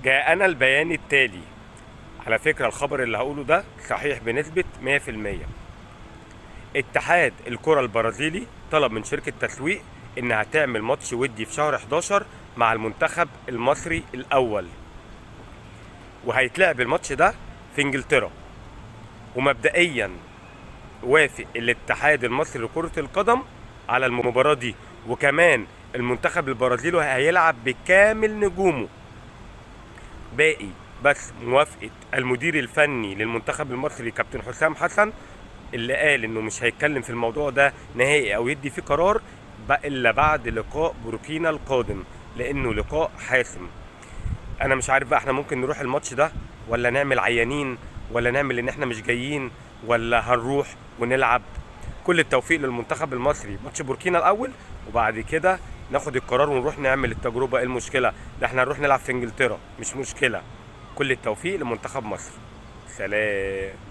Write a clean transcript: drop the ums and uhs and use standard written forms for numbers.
جاءنا البيان التالي. على فكرة الخبر اللي هقوله ده صحيح بنسبة 100%. اتحاد الكرة البرازيلي طلب من شركة تسويق انها تعمل ماتش ودي في شهر 11 مع المنتخب المصري الاول، وهيتلعب الماتش ده في انجلترا. ومبدئيا وافق الاتحاد المصري لكرة القدم على المباراة دي، وكمان المنتخب البرازيلي هيلعب بكامل نجومه. باقي بس موافقة المدير الفني للمنتخب المصري كابتن حسام حسن، اللي قال انه مش هيتكلم في الموضوع ده نهائي او يدي فيه قرار الا بعد لقاء بوركينا القادم، لانه لقاء حاسم. انا مش عارف بقى احنا ممكن نروح الماتش ده ولا نعمل عيانين، ولا نعمل ان احنا مش جايين، ولا هنروح ونلعب. كل التوفيق للمنتخب المصري، ماتش بوركينا الاول وبعد كده ناخد القرار ونروح نعمل التجربة. ايه المشكلة؟ ده احنا هنروح نلعب في انجلترا، مش مشكلة. كل التوفيق لمنتخب مصر. سلام.